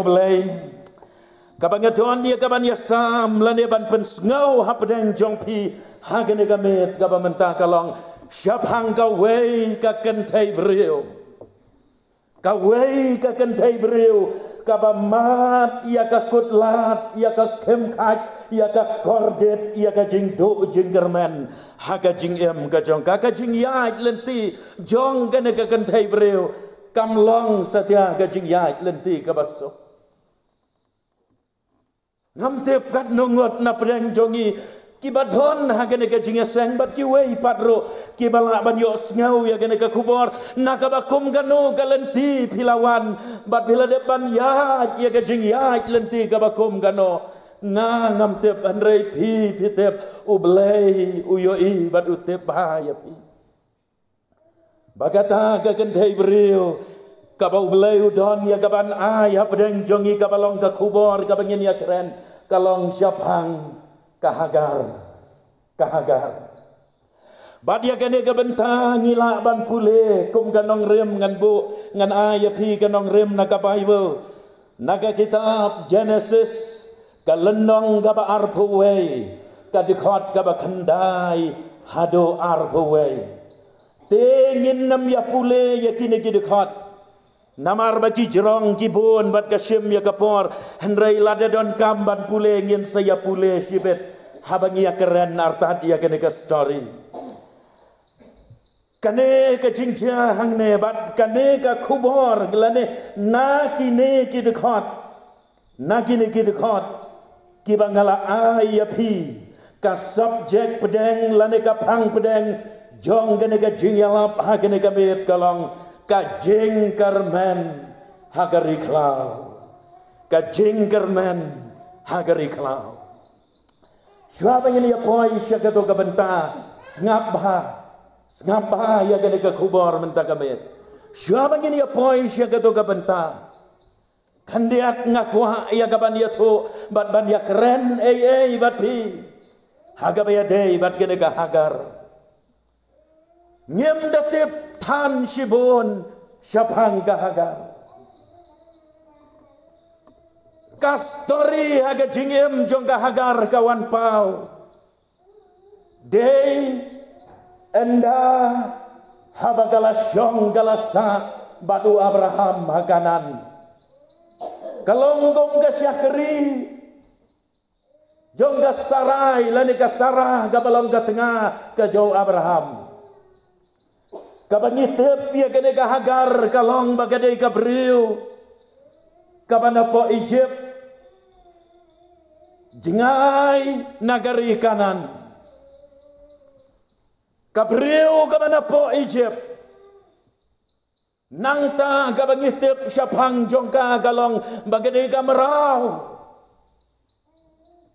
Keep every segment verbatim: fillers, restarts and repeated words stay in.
Blei, kaba nga don ïa kaban ïasam lane ban pynsngew hapdeng jong phi ha kane ka miet kaba mynta ka long shaphang kawei ka kynthei briew. Kawei ka kynthei briew kaba mad ïa ka kutlad, ïa ka khymkhat, ïa ka kordit, ïa ka jingduh jingkyrmen ha ka jingim ka jong ka. Ka jingïaid lynti jong kane ka kynthei briew kam long satia ka jingïaid lynti kaba suk. Ngam tip katno ngut na pdeng jong ngi kiba don ha kane ka jingïaseng bad kiwei pat ruh kiba lah ban ïohsngew ïa kane ka khubor. Na kaba kum kano ka lynti phi la wan bad phi la dep ban ïaid ïa ka jingïaid lynti kaba kum kano. Nga ngam tip, hynrei phi phi tip, U Blei u ïohi bad u tip bha ïa phi. Ba kata ka kynthei briew kaba U Blei u don ïa kaban ai hapdeng jong ngi kaba long ka khubor kaba ngin ïakren ka long shaphang ka Hagar. Ka Hagar. Bad ïa kane ka bynta ngi lah ban pule kum ka nongrim, ngan buh, ngan ai ïa phi ka nongrim na ka Baibl. Na ka kitab Jenesis, ka lynnong kaba arphew wei, ka dkhot kaba khyndai haduh arphew wei. Te ngin nym ïa pule ïa kine ki dkhot. Namar ba ki jrong ki bun bad ka shim ïa ka por, hynrei lada donkam ban pule ngin sa ïa pule shibit haba ngi ïakren artat ïa kane ka story. Kane ka jingjia hangne bad kane ka khubor lane na kine ki dkhot. Na kine ki dkhot kiba nga la ai ïa phi, ka subject pdeng lane ka phang pdeng jong kane ka jingïalap ha kane ka miet ka long ka jingkyrmen ha ka ri khlaw. Ka jingkyrmen ha ka ri khlaw. Shuwa ba ngin ïa poi sha kato ka bynta, sngap bha. Sngap bha ïa kane ka khubor mynta ka miet. Shuwa ba ngin ïa poi sha kato ka bynta, khyndiat nga kwah ïa kaban ïathuh bad ban ïakren ei ei bad phi ha kaba ïadei bad kane ka Hagar. Ngim da tip than shibun shaphang ka Hagar. Ka story ha ka jingim jong ka Hagar ka wan paw dei ynda haba ka la shong ka la sah bad u Abraham ha Kanaan. Ka long kum ka shakri jong ka Sarai lane ka Sarah kaba long ka tnga ka jong u Abraham. Kaba ngi tip ïa kane ka Hagar ka long ba ka dei ka briew kaba napoh Egypt jngai na ka ri Kanaan. Ka briew kaba napoh Egypt. Nangta kaba ngi tip shaphang jong ka ka long ba ka dei ka mraw.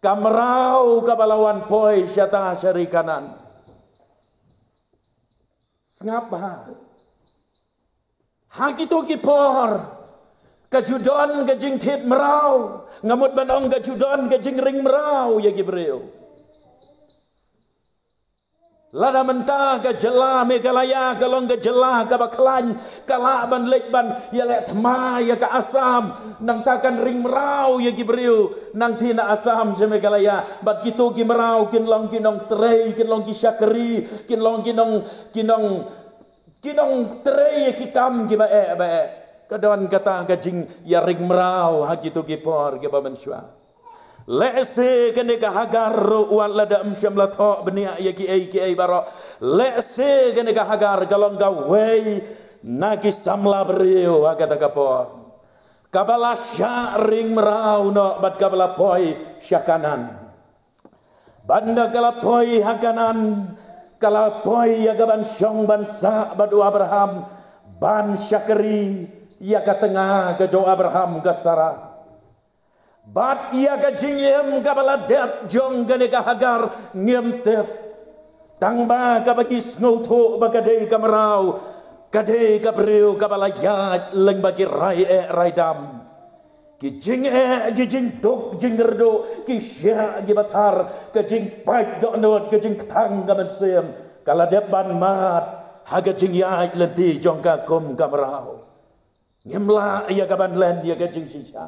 Ka mraw kaba la wan poi shata sha ri Kanaan. Sngap bha. Ha kito ki por ka ju don ka jingtip mraw, nga mut ban ong ka ju don ka jingring mraw ïa ki briew. Lada mynta ka jylla Meghalaya ka long ka jylla kaba khlaiñ, ka lah ban leit ban ïaleh thma ïa ka Assam, nangta kan ring mraw ïa ki briew nangta na Assam sha Meghalaya. Bad kito ki mraw kin long ki nongtrei, kin long ki shakri, kin long ki nong, ki nong, ki nongtrei ïa ki kam kiba eh ba eh. Ka don kata ka jingïaring mraw ha kito ki por kiba mynshuwa. Lehse kane ka Hagar ruh wat lada ym shym la thoh bniah ïa kiei kiei baroh, lehse kane ka Hagar ka long kawei na ki samla briew ha kata ka por kaba la shah ring mraw noh bad kaba la poi sha Kanaan. Bad ynda ka la poi ha Kanaan, ka la poi ïa kaban shong ban sah bad u Abraham, ban shakri ïa ka tnga ka jong u Abraham, ka Sarah. Bad ïa ka jingim kaba la dep jong kane ka Hagar ngim tip. Tangba kaba ngi sngewthuh ba ka dei ka mraw, ka dei ka briew kaba la ïaid lyngba ki rai eh rai dam. Ki jingeh, ki jingduk jingkyrduh, ki shiah kiba thar, ka jingpait dohnud, ka jingkthang ka mynsiem, ka la dep ban mad ha ka jingïaid lynti jong ka kum ka mraw. Ngim lah ïa kaban len ïa ka jingshisha.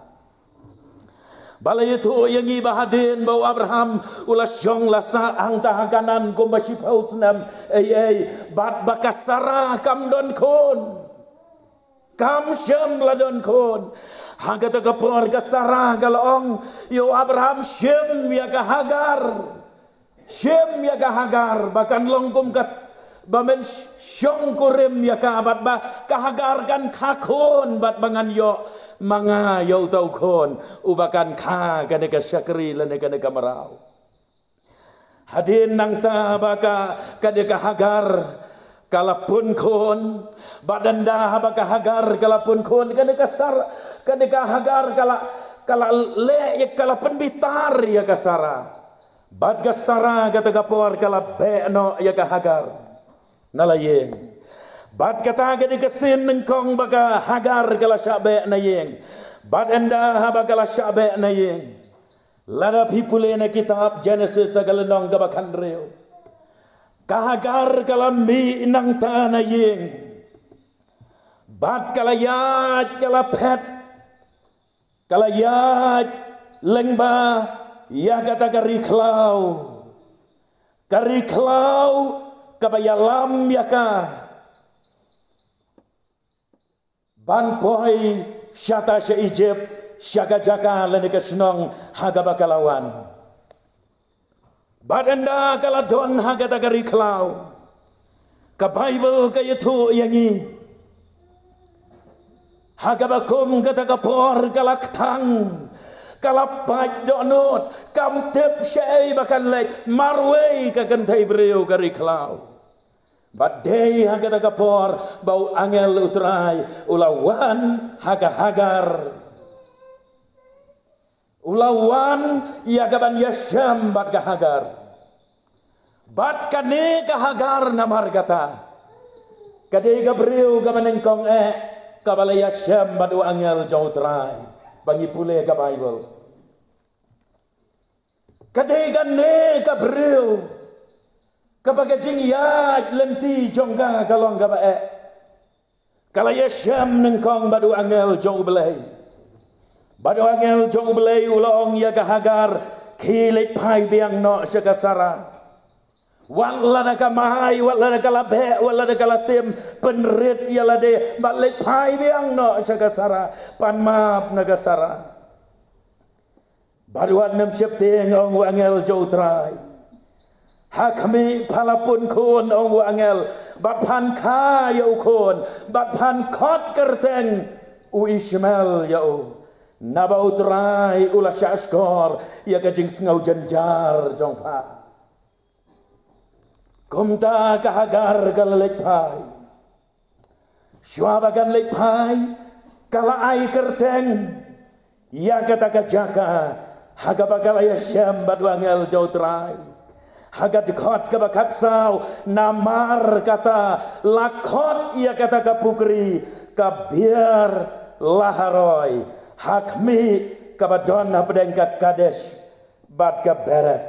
Ba la ïathuh ïa ngi ba hadien ba u Abraham u la shong la sah hangta ha Kanaan kumba shiphew snem, ei ei, bad ba ka Sara kam don khun. Kam shym la don khun. Ha kata ka por ka Sara ka la ong ïa u Abraham, shim ïa ka Hagar. Shim ïa ka Hagar ba kan long kum ka, ba men shongkurim ïa ka, bad ba ka Hagar kan kha khun, bad ba ngan ïoh ma nga ïa uta u khun uba kan kha kane ka shakri lane kane ka mraw. Hadien nangta ba ka, kane ka Hagar ka la pun khun, bad ynda haba ka Hagar ka la pun khun, kane ka Sar, kane ka Hagar ka la, ka la leh ïa, ka la pynbitar ïa ka Sara. Bad ka Sara kata ka por ka la beh noh ïa ka Hagar na la ïing. Bad kata ka dei ka sien nyngkong ba ka Hagar ka la shah beh na ïing. Bad ynda haba ka la shah beh na ïing, lada phi pule na kitab Genesis ha ka lynnong kaba khathynriew, ka Hagar ka la mih nangta na ïing. Bad ka la ïaid, ka la phet, ka la ïaid lyngba ïa kata ka ri khlaw. Ka ri khlaw kaba ïalam ïa ka ban poi shata sha Egypt, sha ka jaka lane ka shnong ha kaba ka la wan. Bad ynda ka la don ha kata ka ri khlaw, ka Baibl ka ïathuh ïa ngi, ha kaba kum kata ka por ka la kthang, ka la pait dohnud, kam tip shaei ba kan leit, marwei ka kynthei briew ka ri khlaw. Bad dei ha kata ka por ba u angel U Trai u la wan ha ka Hagar. U la wan ïa kaban ïashem bad ka Hagar. Bad kane ka Hagar namar kata ka dei ka briew kaba nyngkong eh kaba la ïashem bad u angel jong U Trai. Ba ngi pule ka Baibl, ka dei kane ka briew kaba ka jingïaid lynti jong ka ka long kaba eh. Ka la ïashem nyngkong bad u angel jong U Blei. Bad u angel jong U Blei u la ong ïa ka Hagar, khie leit phai biang noh sha ka Sara. Wat lada ka mai, wat lada ka la beh, wat lada ka la tim, pynrit ïa lade, bad leit phai biang noh sha ka Sara, pan map na ka Sara. Bad wat nym sheptieng, ong u angel jong U Trai. Ha khmih, pha la pun khun, ong u angel, bad phan kha ïa u khun, bad phan khot kyrteng u Ishmael ïa u. Naba U Trai u la shahshkor ïa ka jingsngew jynjar jong pha. Kumta ka Hagar ka la leit phai. Shuwa ba kan leit phai, ka la ai kyrteng ïa kata ka jaka ha kaba ka la ïashem bad u angel jong U Trai. Ha ka dkhot kaba khatsaw, namar kata la khot ïa kata ka pukri ka Beer Lahairoi, ha khmih, kaba don hapdeng ka Kadesh bad ka Bered.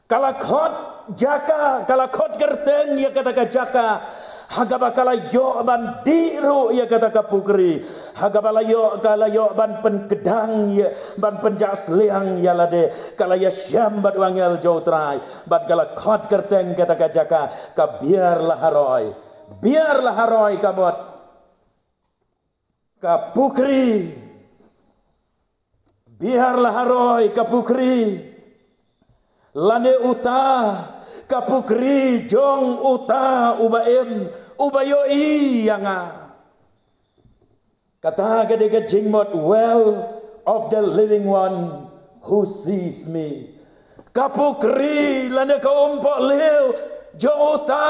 Ka la khot jaka, ka la khot kyrteng ïa kata ka jaka ha kaba ka la ïoh ban dih ruh ïa kata ka pukri, ha kaba la ïoh, ka la ïoh ban pynkdang ïa, ban pynjah sliang ïa lade. Ka la ïashem bad u angel jong U Trai bad ka la khot kyrteng kata ka jaka ka Beer Lahairoi. Beer Lahairoi ka mut ka pukri. Beer Lahairoi ka pukri, lane uta ka pukri jong uta uba im, uba ïohi ïa nga. Kata ka dei ka jingmut, well of the living one who sees me. Ka pukri lane ka umpohliew jong uta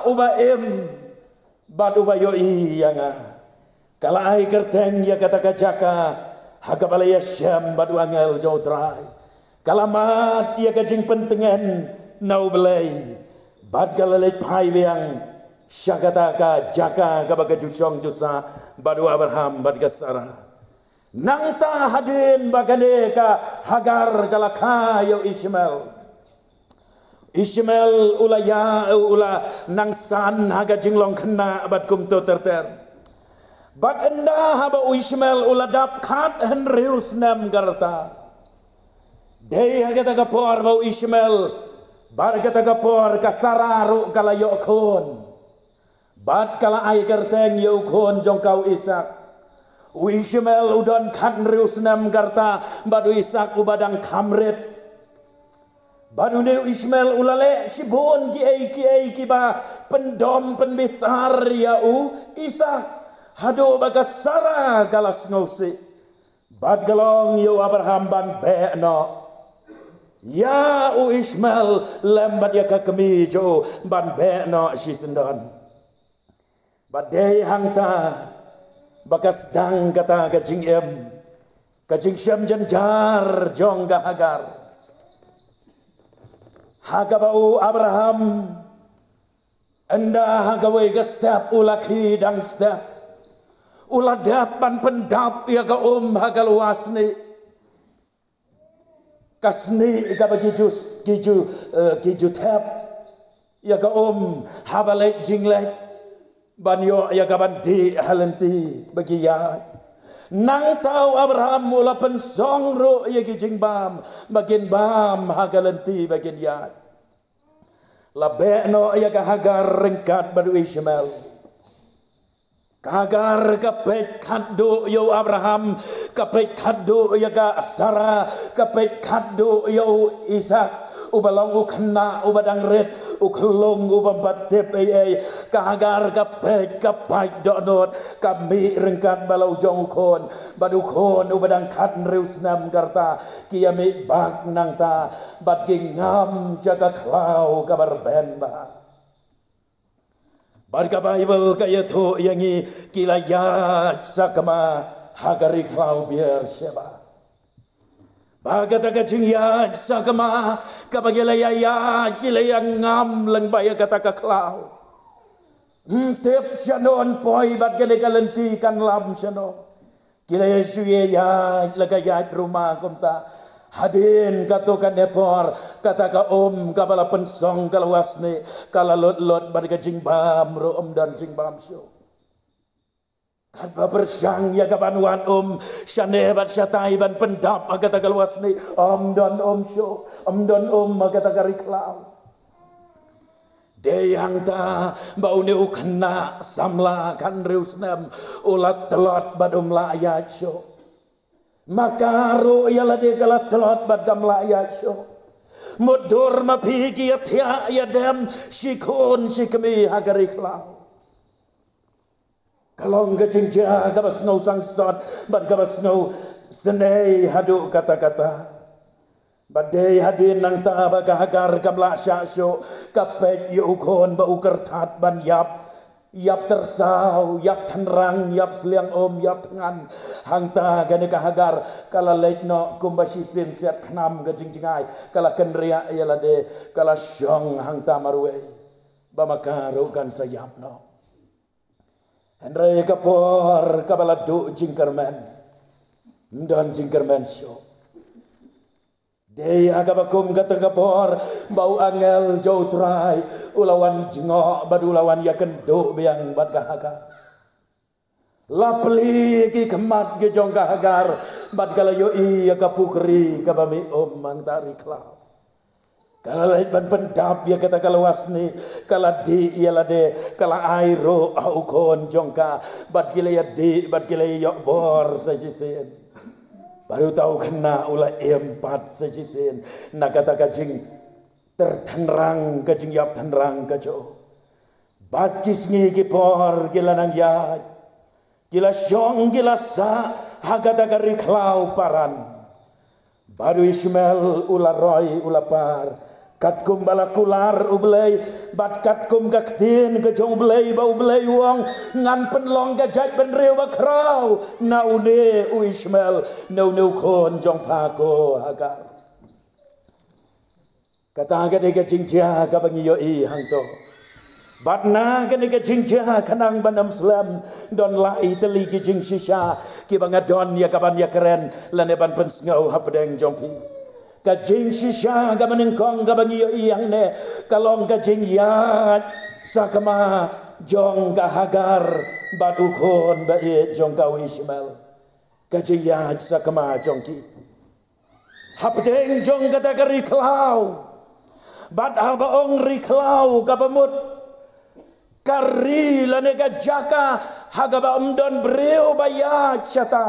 uba im bad uba ïohi ïa nga. Ka la ai kyrteng ïa kata ka jaka ha kaba la ïashem bad u angel jong U Trai. Ka la mad ïa ka jingpyntngen na U Blei bad ka la leit phai biang sha kata ka jaka kaba ka ju shong ju sah bad u Abraham bad ka Sara. Nangta hadien ba kane ka Hagar ka la kha ïa u Ishmael, Ishmael u la ïa, u la nang san ha ka jinglong khynnah bad kumto ter ter. Bad ynda haba u Ishmael u la dap khathynriew snem ka rta, Dei ha kata ka por ba u Ishmael, bad kata ka por ka Sara ruh ka la ïoh khun. Bad ka la ai kyrteng ïa u khun jong ka u Isak. U Ishmael u don khathynriew snem ka rta, bad u Isak uba dang kham rit. Bad une u Ishmael u la leh shibun kiei kiei kiba pyndom pynbitar ïa u Isak. Haduh ba ka Sara ka la sngewsih. Bad ka la ong ïa u Abraham ban beh noh ïa u Ishmael lem bad ïa ka kmie jong u, ban beh noh shisyndon. Bad dei hangta ba ka sdang kata ka jingim, ka jingshem jynjar jong ka Hagar. Ha kaba u Abraham ynda ha kawei ka step u la khie dang step, u la dep ban pyndap ïa ka um ha ka lwasnieh. Ka snieh kaba ki ju, ki ju, eh, ki ju thep ïa ka um haba leit jingleit, ban ïoh ïa ka ban dih ha lynti ba ki ïaid. Nangta u Abraham u la pynsong ruh ïa ki jingbam ba kin bam ha ka lynti ba kin ïaid. La beh noh ïa ka Hagar ryngkat bad u Ishmael. Ka Hagar ka peit khatduh ïa u Abraham, ka peit khatduh ïa ka Sara, ka peit khatduh ïa u Isak, uba long u khynnah uba dang rit, u khyllung uba ym pat tip ei ei. Ka Hagar ka peit, ka peit dohnud, ka mih ryngkat bad la u jong u khun, bad u khun uba dang khathynriew snem ka rta, ki ïa mih bak nangta, bad ki ngam sha ka khlaw kaba rben bha. Bad ka Baibl ka ïathuh ïa ngi, ki la ïaid sakma ha ka ri khlaw Beersheba. Ba kata ka jingïaid sakma, kaba ki la ïa ïaid, ki la ïa ngam lyngba ïa kata ka khlaw. Ym tip shano yn poi bad kane ka lynti kan lam shano. Ki la ïa shu ïaid la ka ïaid ruma kumta. Hadien kato kane por, kata ka um kaba la pynsong ka lwasnieh, ka la lut lut bad ka jingbam ruh ym don jingbam shuh. Katba pyrshang ïa ka ban wad um shane bad shatai ban pyndap ha kata ka lwasnieh, ym don um shuh, ym don um ha kata ka ri khlaw. Dei hangta ba une u khynnah samla khathynriew snem u la tlot bad um lah ïaid shuh. Ma ka ruh ïa lade ka la tlot bad kam lah ïaid shuh. Mutdur ma phi ki ïa thiah ïa dem shi khun shi kmie ha ka ri khlaw. Ka long ka jingjia kaba sngew sangsot bad kaba sngew snei haduh katta katta. Bad dei hadien nangta ba ka Hagar kam lah shah shuh, ka peit ïa u khun ba u kyrthat ban ïap, ïap tyrsaw, ïap tynrang, ïap sliang um, ïap thngan. Hangta kane ka Hagar ka la leit noh kumba shisien siat khnam ka jingjngai, ka la kynriah ïa lade, ka la shong hangta marwei ba ma ka ruh kan sa ïap noh. Hynrei ka por kaba la duh jingkyrmen, ym don jingkyrmen shuh. Dei ha kaba kum kata ka por ba u angel jong U Trai u la wan jngoh bad u la wan ïakynduh biang bad ka Hagar. La plie ki khmat ki jong ka Hagar bad ka la ïohi ïa ka pukri kaba mih um hangta ri khlaw. Ka la leit ban pyndap ïa kata ka lwasnieh, ka la dih ïa lade, ka la ai ruh ha u khun jong ka, bad ki la ïa dih bad ki la ïa ïoh bor sa shisien. Bad uta u khynnah u la im pat sa shisien na kata ka jingtyrtynrang, ka jingïap tynrang ka jong u. Bad ki sngi ki por ki la nang ïaid, ki la shong ki la sah ha kata ka ri khlaw Paran. Bad u Ishmael u la roi u la par, katkum ba la kular U Blei, bad katkum ka ktien ka jong U Blei ba U Blei u ong, ngan pynlong ka jaitbynriew bakhraw na une u Ishmael, na une u khun jong pha ko Hagar. Kata ka dei ka jingjia kaba ngi ïohi hangto. Bad na kane ka jingjia khnang ban ym slem, don lai tylli ki jingshisha kiba nga don ïa kaban ïakren lane ban pynsngew hapdeng jong phi. Ka jingshisha kaba nyngkong kaba ngi ïohi hangne ka long ka jingïaid sakma jong ka Hagar bad u khun ba ïeit jong ka u Ishmael. Ka jingïaid sakma jong ki. Hapdeng jong kata ka ri khlaw, bad haba ong ri khlaw kaba mut ka ri lane ka jaka ha kaba ym don briew ba ïaid shata.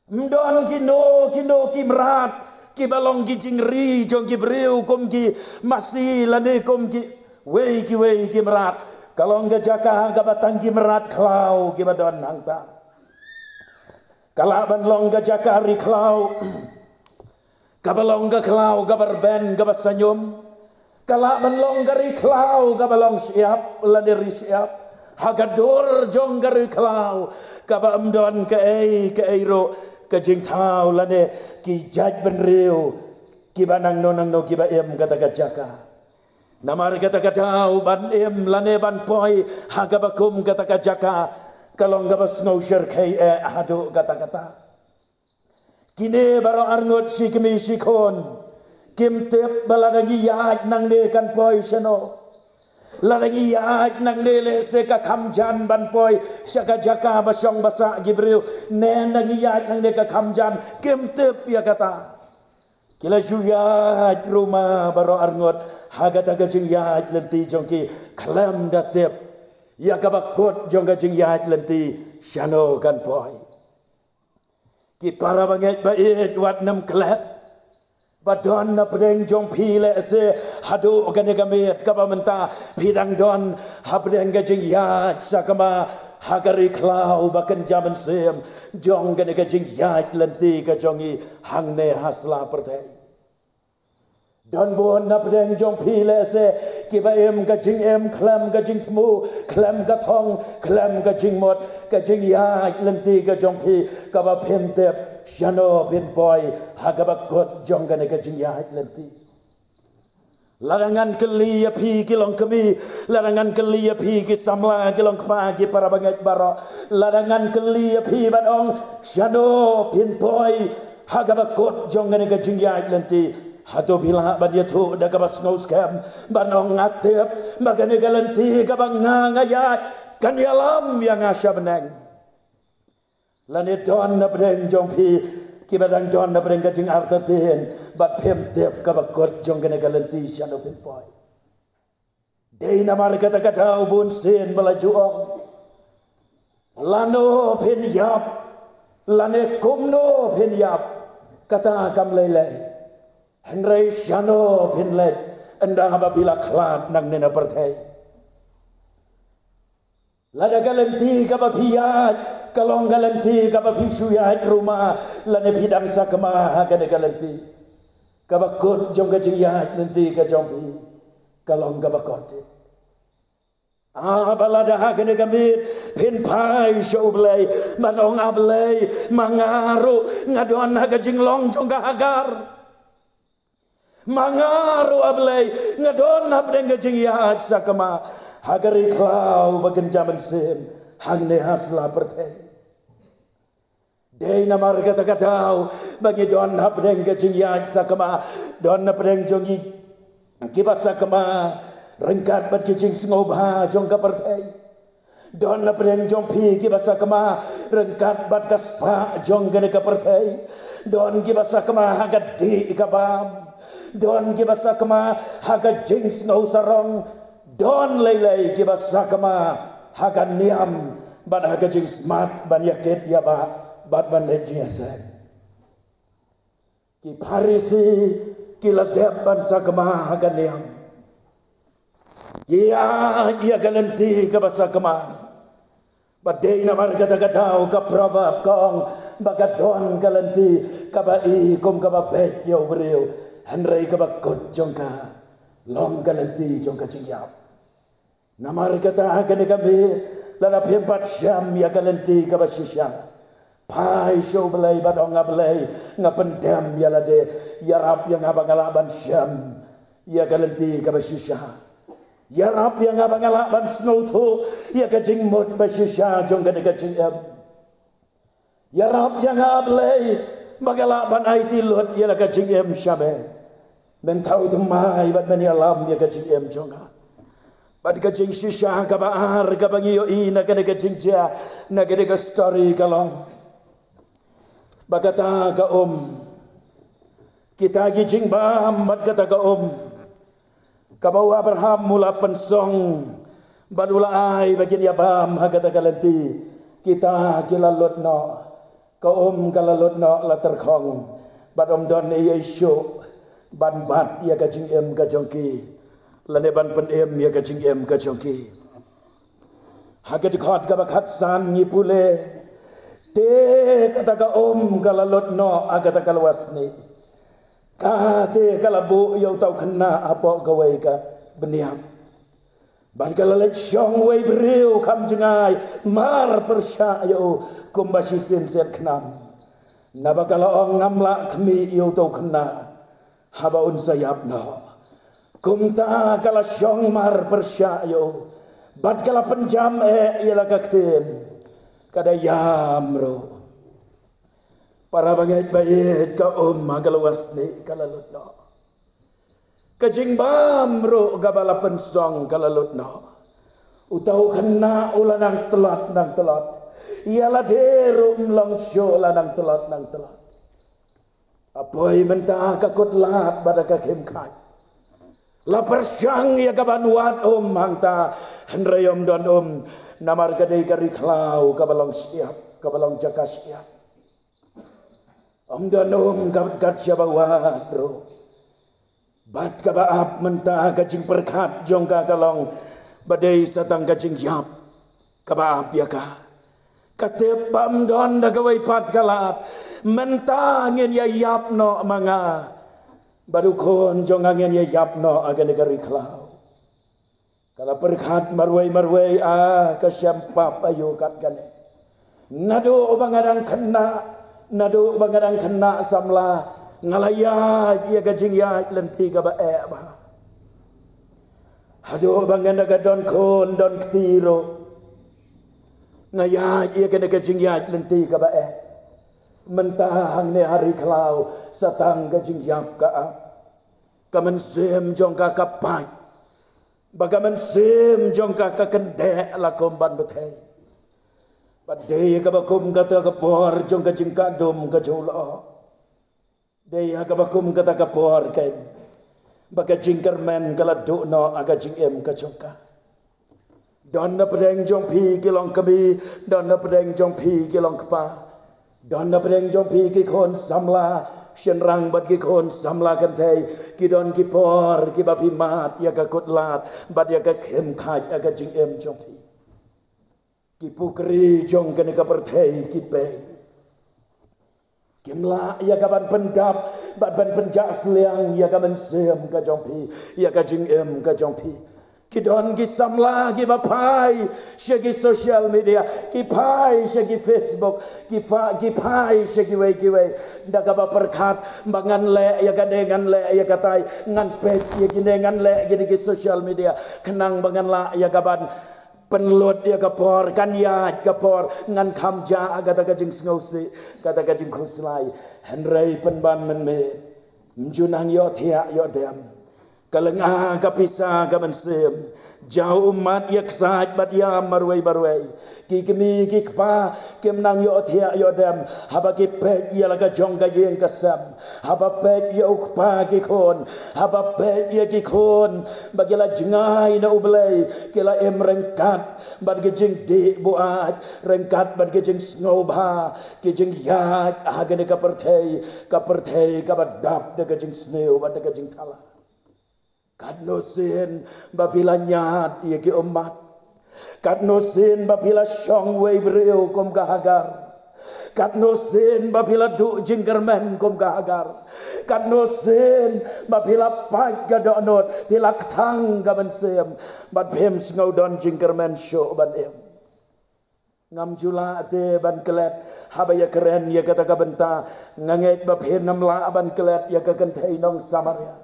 Ym don kino kino ki mrad kiba long ki jingri jong ki briew kum ki masi lane kum ki wei ki wei ki mrad. Ka long ka jaka ha kaba tang ki mrad khlaw kiba don hangta. Ka lah ban long ka jaka ri khlaw kaba long ka khlaw kaba rben kaba saiñum. Ka lah ban long ka ri khlaw kaba long shyiap lane ri shyiap. Ha ka dur jong ka ri khlaw kaba ym don kaei kaei ruh ka jingthaw lane ki jaitbynriew kiba nangno nangno kiba im kata ka jaka. Namar kata ka daw ban im lane ban poi ha kaba kum kata ka jaka ka long kaba sngewshyrkhei eh haduh katta katta. Kine baroh arngut shi kmie shi khun kim tip ba lada ngi ïaid nangne kan poi shano. Lada ngi ïaid nangne lehse ka kham jan ban poi sha ka jaka ba shong ba sah ki briew, ne lada ngi ïaid nangne ka kham jan, kim tip ïa kata. Ki la ju ïaid ruh ma baroh arngut ha kata ka jingïaid lynti jong ki khlem da tip ïa kaba kut jong ka jingïaid lynti shano kan poi. Ki para bangeit ba ïeit, wat nym klet ba don hapdeng jong phi lehse haduh kane ka miet kaba mynta phi dang don hapdeng ka jingïaid sakma ha ka ri khlaw ba kynja mynsiem jong kane ka jingïaid lynti ka jong ngi hangne ha sla pyrthei. Don bun hapdeng jong phi lehse kiba im ka jingim khlem ka jingthmu, khlem ka thong, khlem ka jingmut, ka jingïaid lynti ka jong phi kaba phim tip shano phin poi ha kaba kut jong kane ka jingïaid lynti. Lada ngan kylli ïa phi ki longkmie, lada ngan kylli ïa phi ki samla, ki longkpa, ki para bangeit baroh, lada ngan kylli ïa phi ban ong shano phin poi ha kaba kut jong kane ka jingïaid lynti, hato phi lah ban ïathuh da kaba sngewskhem ban ong nga tip ba kane ka lynti kaba nga nga ïaid kan ïalam ïa nga sha bneng? Lane don hapdeng jong phi kiba dang don hapdeng ka jingartatien bad phim tip kaba kut jong kane ka lynti shano phin poi? Dei namar kata ka daw bun sien ba la ju ong lano phin ïap lane kumno phin ïap, kata kam lei lei. Hynrei shano phin leit ynda ba phi la khlad nangne na pyrthei? Lada ka lynti kaba phi ïaid ka long ka lynti kaba phi shu ïaid ruh ma, lane phi dang sakma ha kane ka lynti, kaba kut jong ka jingïaid lynti ka jong phi ka long kaba kut. Ah, ba lada ha kane ka miet phin phai sha U Blei ban ong, A Blei, ma nga ruh nga don ha ka jinglong jong ka Hagar. Ma nga ruh, A Blei, nga don hapdeng ka jingïaid sakma ha ka ri khlaw ba kynja mynsiem hangne ha sla pyrthei. Dei namar kata ka daw ba ngi don hapdeng ka jingïaid sakma, don hapdeng jong ngi kiba sakma ryngkat bad ki jingsngewbha jong ka pyrthei. Don hapdeng jong phi kiba sakma ryngkat bad ka spah jong kane ka pyrthei. Don kiba sakma ha ka dih ka bam. Don kiba sakma ha ka jingsngew sarong. Don lei lei kiba sakma ha ka niam bad ha ka jingsmat ban ïakit ïabah bad ban leit jingïaseng. Ki Pharisi ki la dep ban sakma ha ka niam. Ki ïaid ïa ka lynti kaba sakma. Ba dei namar kata ka daw ka proverb ka ong ba ka don ka lynti kaba i kum kaba beit ïa u briew, hynrei kaba kut jong ka long ka lynti jong ka jingïap. Namar kata ha kane ka miet, lada phim pat shem ïa ka lynti kaba shisha, phai sha U Blei bad ong, A Blei, nga pyndem ïa lade, ïarap ïa nga ba nga lah ban shem ïa ka lynti kaba shisha. Ïarap ïa nga ba nga lah ban sngewthuh ïa ka jingmut ba shisha jong kane ka jingim. Ïarap ïa nga, A Blei, ba nga lah ban aiti lut ïa la ka jingim sha me. Men thaw thymmai bad men ïalam ïa ka jingim jong nga. Bad ka jingshisha kaba ar kaba ngi ïohi na kane ka jingjia, na kane ka story ka long ba kata ka um Kita ki jingbam bad kata ka um kaba u Abraham u la pynsong bad u la ai ba kin ïabam ha kata ka lynti, kita ki la lut noh. Ka um ka la lut noh, la tyrkhong, bad ym don ei ei shuh ban bat ïa ka jingim ka jong ki, lane ban pynim ïa ka jingim ka jong ki. Ha ka dkhot kaba khatsan ngi pule, te kata ka um ka la lut noh ha kata ka lwasniang. Ka te ka la buh ïa uta u khynnah hapoh kawei ka bniat. Bad ka la leit shong uwei u briew kham jngai, mar pyrshah ïa u kumba shisien siat khnam. Naba ka la ong, ngam lah khmih ïa uta u khynnah haba un sa ïap noh. Kumta ka la shong mar pyrshah ïa u, bad ka la pynjam eh ïa la ka ktien, ka da ïam ruh. Para bangeit ba ïeit, ka um ha ka lwasniang ka la lut noh. Ka jingbam ruh kaba la pynsong ka la lut noh. Uta u khynnah u la nang tlot nang tlot. Ïa lade ruh ym long shuh, la nang tlot nang tlot. Hapoi mynta ka kut lad bad ka khim khat. La pyrshang ïa ka ban wad um hangta, hynrei ym don um, namar ka dei ka ri khlaw kaba long shyiap, kaba long jaka shyiap. Ym don um ka kat shaba wad ruh. Bad kaba ap mynta ka jingpyrkhat jong ka ka long ba dei sa tang ka jingïap kaba ap ïa ka. Ka tip ba ym don da kawei pat ka lad. Mynta ngin ïa ïap noh ma nga bad u khun jong nga, ngin ïa ïap noh ha kane ka ri khlaw. Ka la pyrkhat marwei marwei, ah, ka shem pap aïu kat kane. Naduh ba nga dang khynnah, naduh ba nga dang khynnah samla, nga la ïaid ïa ka jingïaid lynti kaba eh bha. Haduh ba nga dang don khun don kti ruh, nga ïaid ïa kane ka jingïaid lynti kaba eh. Mynta hangne ha ri khlaw sa tang ka jingïap ka ap. Ka mynsiem jong ka ka pait, ba ka mynsiem jong ka ka kyndeh la kum ban bthei. Bad dei ha kaba kum kata ka por jong ka jingkah dum ka jong u lyoh. Dei ha kaba kum kata ka por keiñ ba ka jingkyrmen ka la duh noh ha ka jingim ka jong ka. Don na pdeng jong phi ki long kmie, don na pdeng jong phi ki long kpa. Don na pdeng jong phi ki khun samla shynrang bad ki khun samla kynthei, ki don ki por kiba phi mad ïa ka kut lad bad ïa ka khim khat ha ka jingim jong phi. Ki pukri jong kane ka pyrthei ki pei. Kim lah ïa ka ban pyndap bad ban pynjah sliang ïa ka mynsiem ka jong phi, ïa ka jingim ka jong phi. Ki don ki samla kiba phai sha ki social media, ki phai sha ki Facebook, ki pha-, ki phai sha kiwei kiwei. Da kaba pyrkhat ba ngan leh ïa kane, ngan leh ïa katai, ngan peit ïa kine, ngan leh ïa kine ki social media, khnang ba ngan lah ïa ka ban pynlut ïa ka por, kan ïaid ka por, ngan kham jah kata ka jingsngewsih, kata ka jingkhuslai. Hynrei pynban mynmiet, ym ju nang ïohthiah ïoh dem. Ka lynga ka pisa ka mynsiem, jaw ummat ïa ksait bad ïam marwei marwei. Ki kmie ki kpa kim nang ïohthiah ïoh dem haba ki peit ïa la ka jong ka ïing ka sem. Haba peit ïa u kpa ki khun, haba peit ïa ki khun ba ki la jngai na U Blei, ki la im ryngkat bad ki jingdih buaid, ryngkat bad ki jingsngewbha, ki jingïaid ha kane ka pyrthei, ka pyrthei kaba dap da ka jingsniew bad da ka jingthala. Katno sien ba phi la ñiad ïa ki ummat. Katno sien ba phi la shong uwei u briew kum ka Hagar. Katno sien ba phi la duh jingkyrmen kum ka Hagar. Katno sien ba phi la pait ka dohnud, phi la kthang ka mynsiem, bad phim sngew don jingkyrmen shuh ban im. Ngam ju lah te ban klet haba ïakren ïa kata ka bynta. Nga ngeit ba phin ym lah ban klet ïa ka kynthei nong Samaria.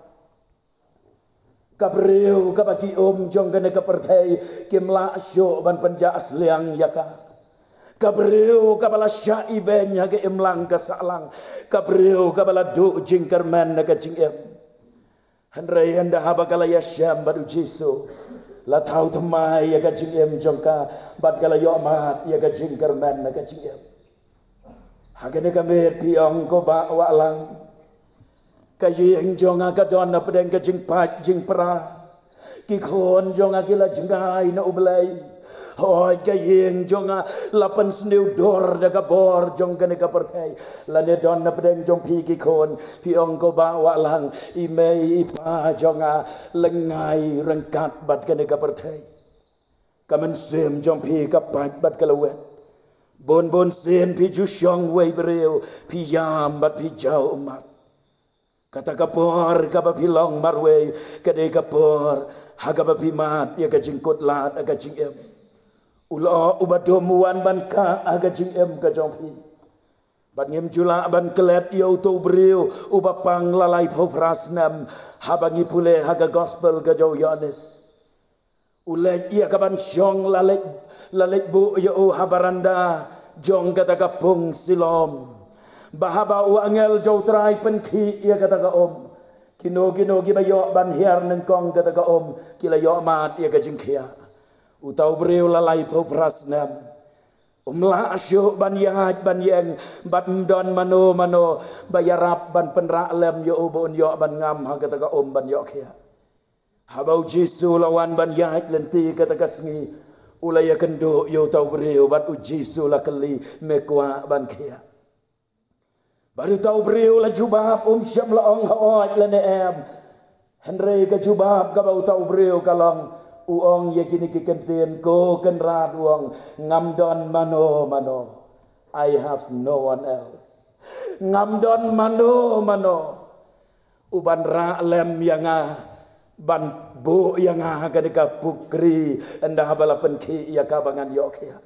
Ka briew kaba ki um jong kane ka pyrthei kim lah shuh ban pynjah sliang ïa ka. Ka briew kaba la shah ibeiñ ha ka imlang ka sahlang. Ka briew kaba la duh jingkyrmen na ka jingim. Hynrei ynda haba ka la ïashem bad U Jisu, la thaw thymmai ïa ka jingim jong ka, bad ka la ïoh mad ïa ka jingkyrmen na ka jingim. Ha kane ka miet phi ong ko Bah Wahlang, Ka ïing jong nga ka don na pdeng ka jingpait jingpra. Ki khun jong nga ki la jngai na U Blei. Hooid, ka ïing jong nga la pynsniew dur da ka bor jong kane ka pyrthei. Lane don na pdeng jong phi ki khun, phi ong ko Bah Wahlang, i mei i pa jong nga lyngngai ryngkat bad kane ka pyrthei. Ka mynsiem jong phi ka pait bad ka lawet. Bun bun sien phi ju shong wei briew, phi ïam bad phi jaw ummat. Kata ka por kaba phi long marwei, ka dei ka por ha kaba phi mad ïa ka jingkut lad ha ka jingim. U lyoh uba dum u wan ban kah ha ka jingim ka jong phi. Bad ngim ju lah ban klet ïa uto u briew uba pang la laiphew phra snem, haba ngi pule ha ka gospel ka jong u Ïoannis. U leit ïa ka ban shong, la leit, la leit buh ïa u ha baranda jong kata ka pung Siloam. Ba haba u angel jong U Trai pynkhih ïa kata ka um, kino kino kiba ïoh ban hiar nyngkong kata ka um ki la ïoh mad ïa ka jingkhiah. Uta u briew la laiphew phra snem, um lah shuh ban ïaid ban ïeng, bad ym don mano mano ba ïarap ban pynrah lem ïa u ba un ïoh ban ngam ha kata ka um ban ïoh khiah. Haba U Jisu u la wan ban ïaid lynti kata ka sngi, u la ïakynduh ïa uta u briew bad U Jisu u la kylli, me kwah ban khiah? Bad uta u briew u la jubab, um shym la ong hooid lane em. Hynrei ka jubab kaba uta u briew ka long, u ong ïa kine ki kyntien, ko Kynrad, u ong, ngam don mano mano. I have no one else. Ngam don mano mano uban rah lem ïa nga, ban buh ïa nga ha kane ka pukri, ynda haba la pynkhih ïa ka ba ngan ïoh khiah.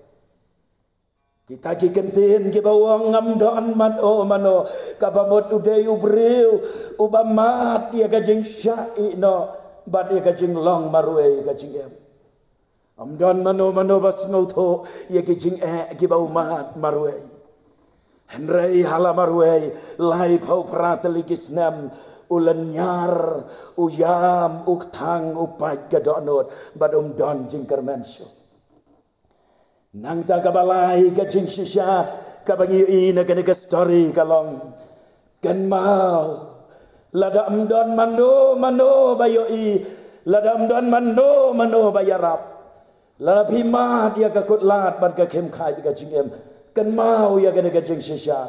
Kita ki kyntien kiba u ong ngam don mano mano, kaba mut u dei u briew uba mad ïa ka jingshah ïehnoh bad ïa ka jinglong marwei ka jingim. Ym don mano mano ba sngewthuh ïa ki jingeh kiba u mad marwei. Hynrei ha la marwei, laiphew phra tylli ki snem, u lynñiar, u ïam, u kthang, u pait ka dohnud, bad um don jingkyrmen shuh. Nangta kaba lai ka jingshisha kaba ngi ïohi na kane ka story ka long, kynmaw, lada ym don mano mano ba ïohi, lada ym don mano mano ba ïarap, lada phi mad ïa ka kut lad bad ka khim khaid ka jingim, kynmaw ïa kane ka jingshisha,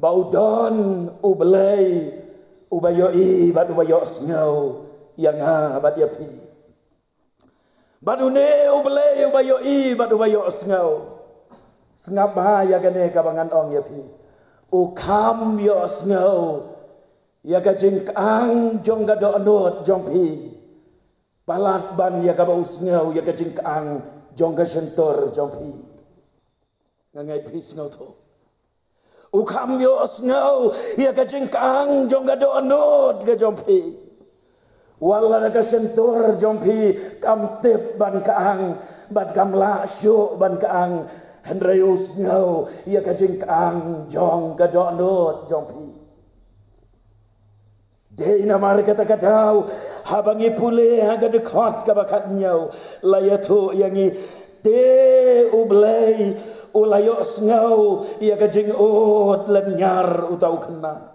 ba u don U Blei uba ïohi bad uba ïohsngew ïa nga bad ïa phi. Bad une U Blei uba ïohi bad uba ïohsngew, sngap bha ïa kane kaba ngan ong ïa phi, u kham ïohsngew ïa ka jingkang jong ka dohnud jong phi palat ban ïa kaba u sngew ïa ka jingkang jong ka shyntur jong phi. Nga ngeit phi sngewthuh. U kham ïohsngew ïa ka jingkang jong ka dohnud ka jong phi. Wat la da ka shyntur jong phi kam tip ban kang bad kam lah shuh ban kang, hynrei u sngew ïa ka jingkang jong ka dohnud jong phi. Dei namar kata ka daw, haba ngi pule ha ka dkhot kaba khathynñiew, la ïathuh ïa ngi, te U Blei u la ïohsngew ïa ka jingud lynñiar uta u khynnah.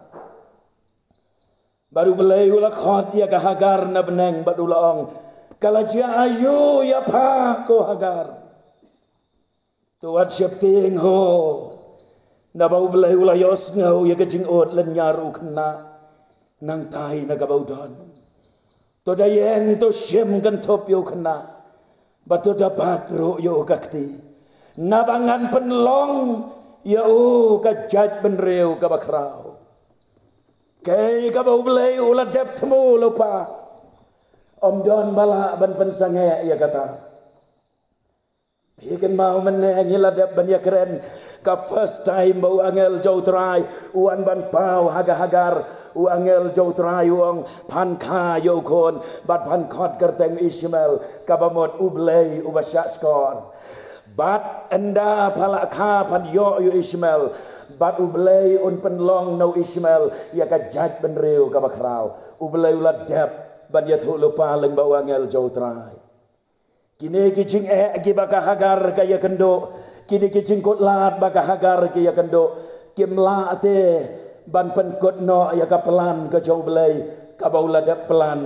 Bad U Blei u la khot ïa ka Hagar na bneng bad u la ong, ka la jia aïu ïa pha ko Hagar? To wat sheptieng ho. Naba U Blei u la ïohsngew ïa ka jingud lynñiar u khynnah. Nangtai na kaba u don. To da ïeng, to shim kynthup ïa u khynnah. Bad to da bat ruh ïa u ka kti. Naba ngan pynlong ïa u ka jaitbynriew kaba khraw. Kaei kaba U Blei u la dep thmu lypa, ym don ba lah ban pynsangeh ïa kata. Phi kynmaw mynne ngi la dep ban ïakren ka first time ba u angel jong U Trai u wan ban paw ha ka Hagar, u angel jong U Trai u ong, phan kha ïa u khun bad phan khot kyrteng Ishmael, kaba mut U Blei uba shahshkor. Bad ynda pha la kha, phan ïoh ïa u Ishmael, bad U Blei un pynlong na u Ishmael ïa ka jaitbynriew kaba khraw. U Blei u la dep ban ïathuh lypa lyngba u angel jong U Trai. Kine ki jingeh kiba ka Hagar ka ïakynduh, kine ki jingkut lad ba ka Hagar ka ïakynduh, kim lah te ban pynkut noh ïa ka plan ka jong U Blei kaba u la dep plan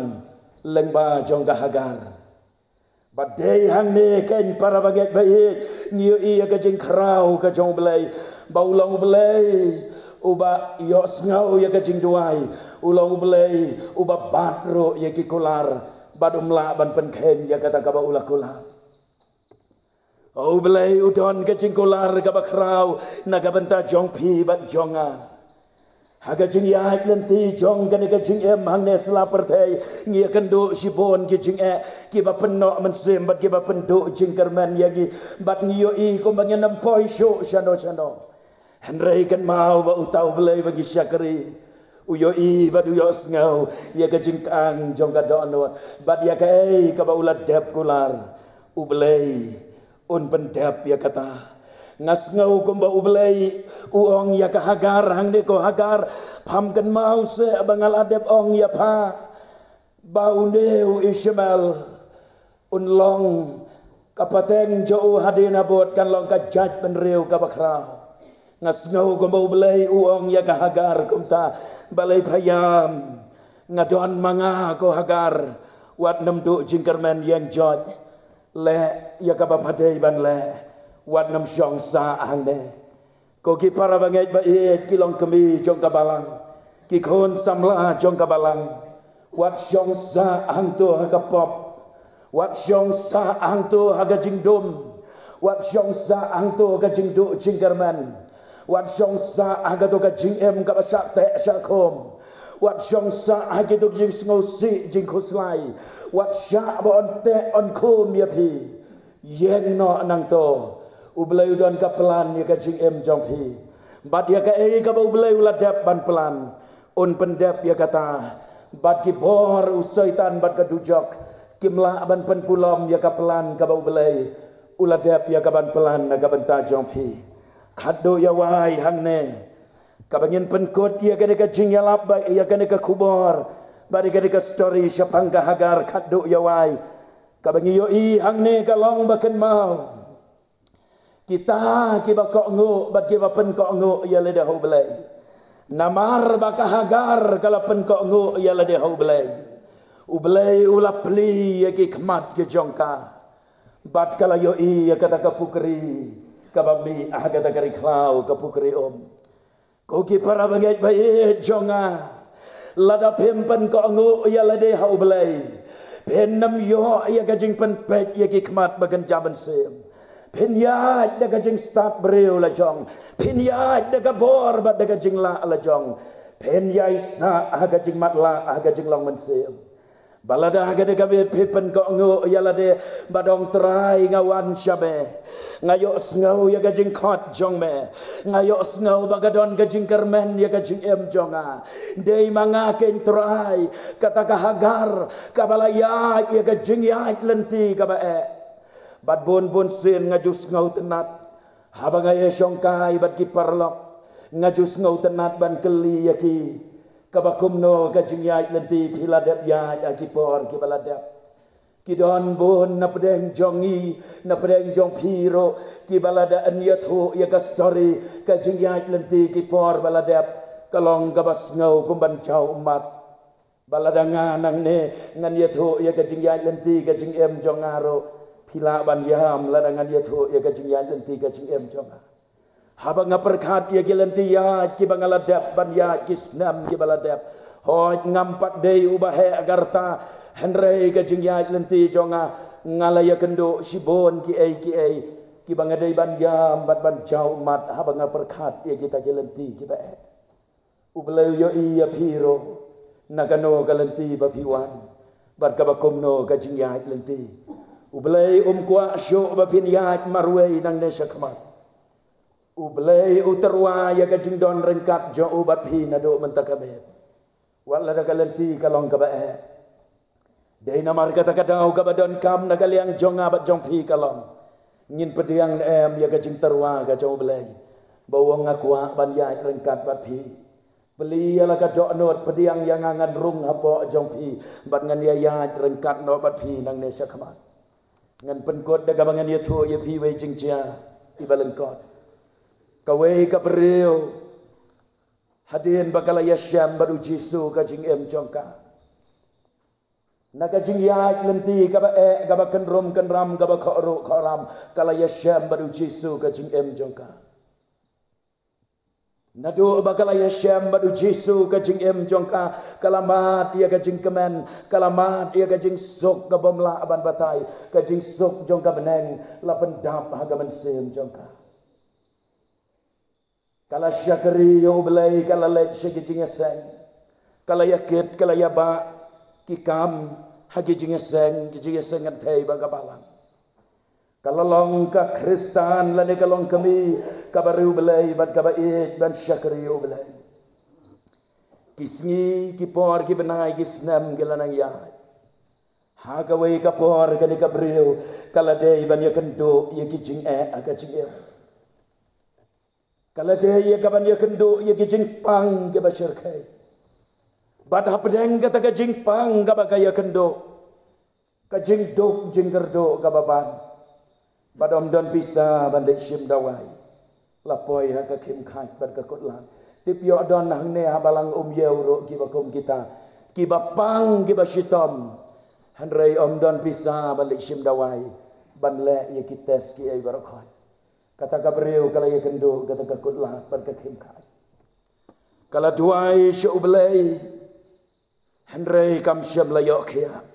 lyngba jong ka Hagar. Bad dei hangne kein para bangeit ba ïeit, ngi ïohi ïa ka jingkhraw ka jong U Blei, ba u long U Blei uba ïohsngew ïa ka jingduwai, u long U Blei uba bat ruh ïa ki kular, bad um lah ban pynkheiñ ïa kata kaba u la kular. O U Blei, u don ka jingkular kaba khraw na ka bynta jong phi bad jong nga. Ha ka jingïaid lynti jong kane ka jingim hangne sla pyrthei, ngi ïakynduh shibun ki jingeh kiba pynnoh mynsiem bad kiba pynduh jingkyrmen ïa ngi, bad ngi ïohi kumba ngin ym poi shuh shano shano. Hynrei kynmaw ba uta U Blei ba ngi shakri, u ïohi bad u ïohsngew ïa ka jingkang jong ka dohnud, bad ïa kaei kaba u la dep kular, U Blei un pyndep ïa kata. Nga sngew kumba U Blei u ong ïa ka Hagar hangne, ko Hagar, pham kynmaw seh ba nga la dep ong ïa pha ba une u Ishmael un long ka pateng jong u hadien habud, kan long ka jaitbynriew kaba khraw. Nga sngew kumba U Blei u ong ïa ka Hagar kumta, balei pha ïam? Nga don ma nga, ko Hagar, wat nym duh jingkyrmen ïeng joit. Leh ïa kaba pha dei ban leh, wat nym shong sah hangne. Ko ki para bangeit ba ïeit, ki longkmie jong ka balang, ki khun samla jong ka balang, wat shong sah hangto ha ka pop, wat shong sah hangto ha ka jingdum, wat shong sah hangto ha ka jingduh jingkyrmen, wat shong sah ha kato ka jingim kaba shah teh shah khum, wat shong sah ha kito ki jingsngewsih jingkhuslai, wat shah ba yn teh yn khum ïa phi. Ïeng noh nangto. U Blei u don ka plan ïa ka jingim jong phi. Bad ïa kaei kaba U Blei u la dep ban plan, un pyndep ïa kata. Bad ki bor u Soitan bad ka dujok kim lah ban pynkulom ïa ka plan kaba U Blei u la dep ïa ka ban plan na ka bynta jong phi. Khatduh ïa wai hangne, kaba ngin pynkut ïa kane ka jingïalap bad ïa kane ka khubor bad ïa kane ka story shaphang ka Hagar, khatduh ïa wai, kaba ngi ïohi hangne ka long ba kynmaw kita kiba kohnguh bad kiba pynkohnguh ïa lade ha U Blei. Namar ba ka Hagar ka la pynkohnguh ïa lade ha U Blei, U Blei u la plie ïa ki khmat ki jong ka, bad ka la ïohi ïa kata ka pukri kaba mih ha kata ka ri khlaw, ka pukri Um. Ko ki para bangeit ba ïeit jong nga, lada phim pynkohnguh ïa lade ha U Blei, phin nym ïoh ïa ka jingpynpeit ïa ki khmat ba kynja mynsiem. Phin ïaid da ka jingstad briew la jong, phin ïaid da ka bor bad da ka jinglah la jong, phin ïaisah ha ka jingmatlah ha ka jinglong mynsiem. Ba lada ha kane ka miet phi pynkohnguh ïa lade, bad ong, Trai, nga wan sha me, nga ïohsngew ïa ka jingkhot jong me, nga ïohsngew ba ka don ka jingkyrmen ïa ka jingim jong nga. Dei ma nga kein Trai, kata ka Hagar kaba la ïaid ïa ka jingïaid lynti kaba eh. Bad bun bun sien nga ju sngewtynnat haba nga ïashongkai bad ki paralok, nga ju sngewtynnat ban kylli ïa ki, kaba kumno ka jingïaid lynti phi la dep ïaid ha ki por kiba la dep. Ki don bun na pdeng jong ngi, na pdeng jong phi ruh, kiba la dep ïathuh ïa ka story ka jingïaid lynti ki por ba la dep, ka long kaba sngew kum ban jaw ummat. Ba lada nga nangne ngan ïathuh ïa ka jingïaid lynti ka jingim jong nga ruh, phi lah ban ïam lada ngan ïathuh ïa ka jingïaid lynti ka jingim jong nga. Haba nga pyrkhat ïa ki lynti ïaid kiba nga la dep ban ïaid, ki snem kiba la dep, hooid, ngam pat dei uba heh ka rta, hynrei ka jingïaid lynti jong nga, nga la ïakynduh shibun kiei kiei kiba nga dei ban ïam bad ban jaw ummat haba nga pyrkhat ïa kita ki lynti kiba eh. U Blei u ïohi ïa phi ruh na kano ka lynti ba phi wan, bad kaba kumno ka jingïaid lynti. U Blei um kwah shuh ba phin ïaid marwei nangne shakhmat. U Blei u tyrwa ïa ka jingdon ryngkat jong u bad phi naduh mynta ka miet, wat lada ka lynti ka long kaba eh. Dei namar kata ka daw kaba donkam na ka liang jong nga bad jong phi ka long, ngin pdiang ne em ïa ka jingtyrwa ka jong U Blei, ba u ong, nga kwah ban ïaid ryngkat bad phi. Plie ïa la ka dohnud, pdiang ïa nga, ngan rung hapoh jong phi, bad ngan ïa ïaid ryngkat noh bad phi nangne shakhmat. Ngan pynkut da kaba ngan ïathuh ïa phi wei jingjia iba lyngkot. Kawei ka briew Hadien ba ka la ïashem bad u Jisu ka jingim jong ka, na ka jingïaid lynti kaba eh, kaba kynrum kynram, kaba khot ruh khot ram, ka la ïashem bad u Jisu ka jingim jong ka. Naduh ba ka la ïashem bad u Jisu ka jingim jong ka, ka la mad ïa ka jingkmen, ka la mad ïa ka jingsuk ka bym lah ban batai, ka jingsuk jong ka bneng la pyndap ha ka mynsiem jong ka. Ka la shakri ïa U Blei, ka la leit sha ki jingïaseng, ka la ïakit, ka la ïabah ki kam ha ki jingïaseng, ki jingïaseng kynthei bad ka balang. Ka la long ka Khristan lane ka long ka mei kaba riewblei bad kaba ïeit ban shakri ïa U Blei. Ki sngi, ki por, ki bnai, ki snem ki la nang ïaid. Ha kawei ka por kane ka briew ka la dei ban ïakynduh ïa ki jingeh ha ka jingim. Ka la dei ïa ka ban ïakynduh ïa ki jingpang kiba shyrkhei. Bad hapdeng kata ka jingpang kaba ka ïakynduh, ka jingduk jingkyrduh kaba ban. Bad ym don pisa ban leit shim dawai. La poi ha ka khim khait bad ka kut lad. Tip ïoh don hangne ha balang Umiew ruh kiba kum kita, kiba pang, kiba shitom. Hynrei ym don pisa ban leit shim dawai, ban leh ïa ki test kiei baroh khoit. Kata ka briew ka la ïakynduh kata ka kut lad bad ka khim khait. Ka la duwai sha U Blei, hynrei kam shym la ïoh khiah.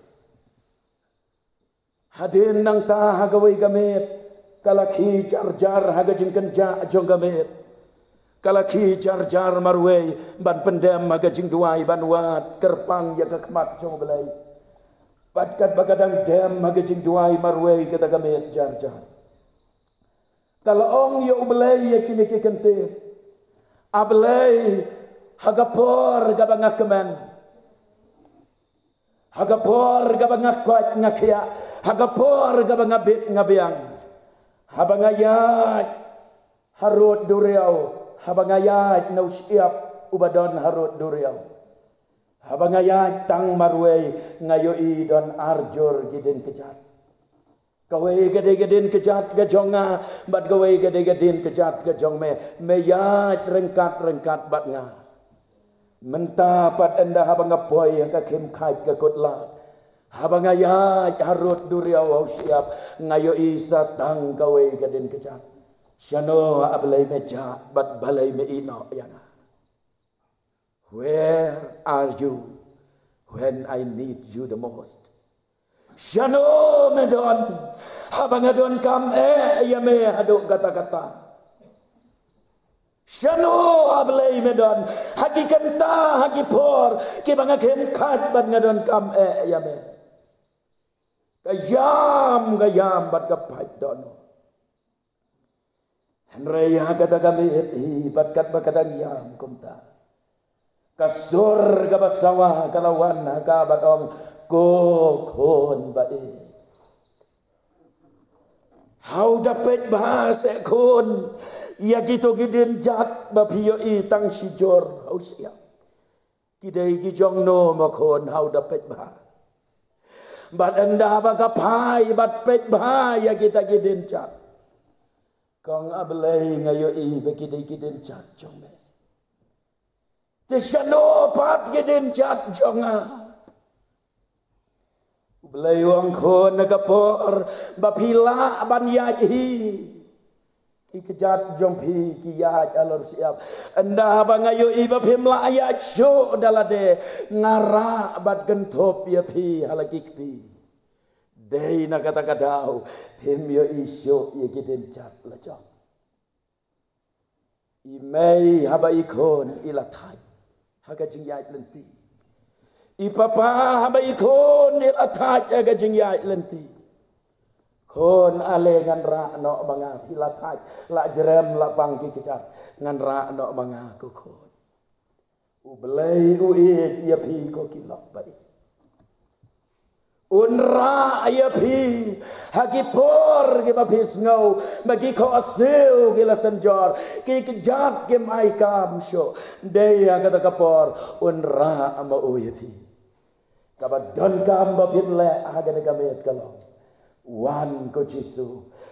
Hadien nangta ha kawei ka miet, ka la khie jar jar ha ka jingkynjah jong ka miet. Ka la khie jar jar marwei ban pyndem ha ka jingduwai, ban wad kyrpang ïa ka khmat jong U Blei. Bad katba ka dang dem ha ka jingduwai marwei kata ka miet jar jar, ka la ong ïa U Blei ïa kine ki kyntien: A Blei, ha ka por kaba nga kmen, ha ka por kaba nga koit nga khiah, ha ka por kaba nga bit nga biang, haba nga ïaid harud duriaw, haba nga ïaid na u shyiap uba don harud duriaw, haba nga ïaid tang marwei, nga ïohi don arjur ki dien kjat. Kawei ka dei ka dien kjat ka jong nga, bad kawei ka dei ka dien kjat ka jong me. Me ïaid ryngkat ryngkat bad nga. Mynta pat ynda haba nga poi ha ka khim khait ka kut lad, haba nga ïaid harud duriaw ha u shyiap, nga ïohi sa tang kawei ka dien kjat. Shano, A Blei, me jah bad balei me ïehnoh ïa nga? Where are you when I need you the most? Shano me don haba nga donkam eh ïa me haduh katta katta? Shano, A Blei, me don ha ki kynta, ha ki por kiba nga khim khait bad nga donkam eh ïa me? Ka ïam, ka ïam bad ka pait dohnud. Hynrei ha kata ka miet hi, bad katba ka dang ïam kumta, ka sur kaba sawa ka la wan ha ka bad ong: Ko khun ba ïeit, haoid peit bha seh khun ïa kito ki dien jat ba phi ïohi tang shijur ha u shyiap. Ki dei ki jong no mo khun? Haoid peit bha. Bad ynda ba ka phai bad peit bha ïa kita ki dien jat, ka ong: A Blei, nga ïohi ba ki dei ki dien jat jong me. Te shano pat ki dien jat jong nga? U Blei u ong: Khun, ha ka por ba phi lah ban ïaid hi, ki kjat jong phi ki ïaid halor shyiap. Ynda ba nga ïohi ba phim lah ïaid shuh da lade, nga rah bad kynthup ïa phi ha la ki kti. Dei na kata ka daw phim ïohi shuh ïa ki dien jat la jong. I mei haba i khun i la thait ha ka jingïaid lynti. I papa haba i khun i la thait ha ka jingïaid lynti. Khun ale, ngan rah noh ma nga, phi la thait, la jrem, la pang ki kjat, ngan rah noh ma nga ko khun. U Blei u ïeit ïa phi ko ki lok ba ïeit. Un rah ïa phi ha ki por kiba phi sngew ba ki khohsiew ki la synjor, ki kjat kim ai kam shuh. Dei ha kata ka por un rah ma u ïa phi. Kaba donkam ba phin leh ha kane ka miet ka long: Wan ko Jisu,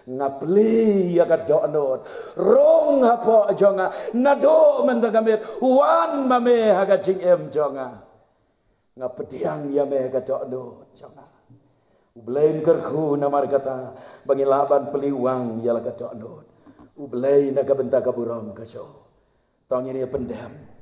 Nga plie ïa ka dohnud, rung hapoh jong nga, naduh mynta ka miet, wan ma me ha ka jingim jong nga. Nga pdiang ïa me ha ka dohnud jong nga. U Blei un kyrkhu namar kata, ba ngin lah ban plie wang ïa la ka dohnud U Blei na ka bynta ka burom ka jong u. To ngin ïa pyndem.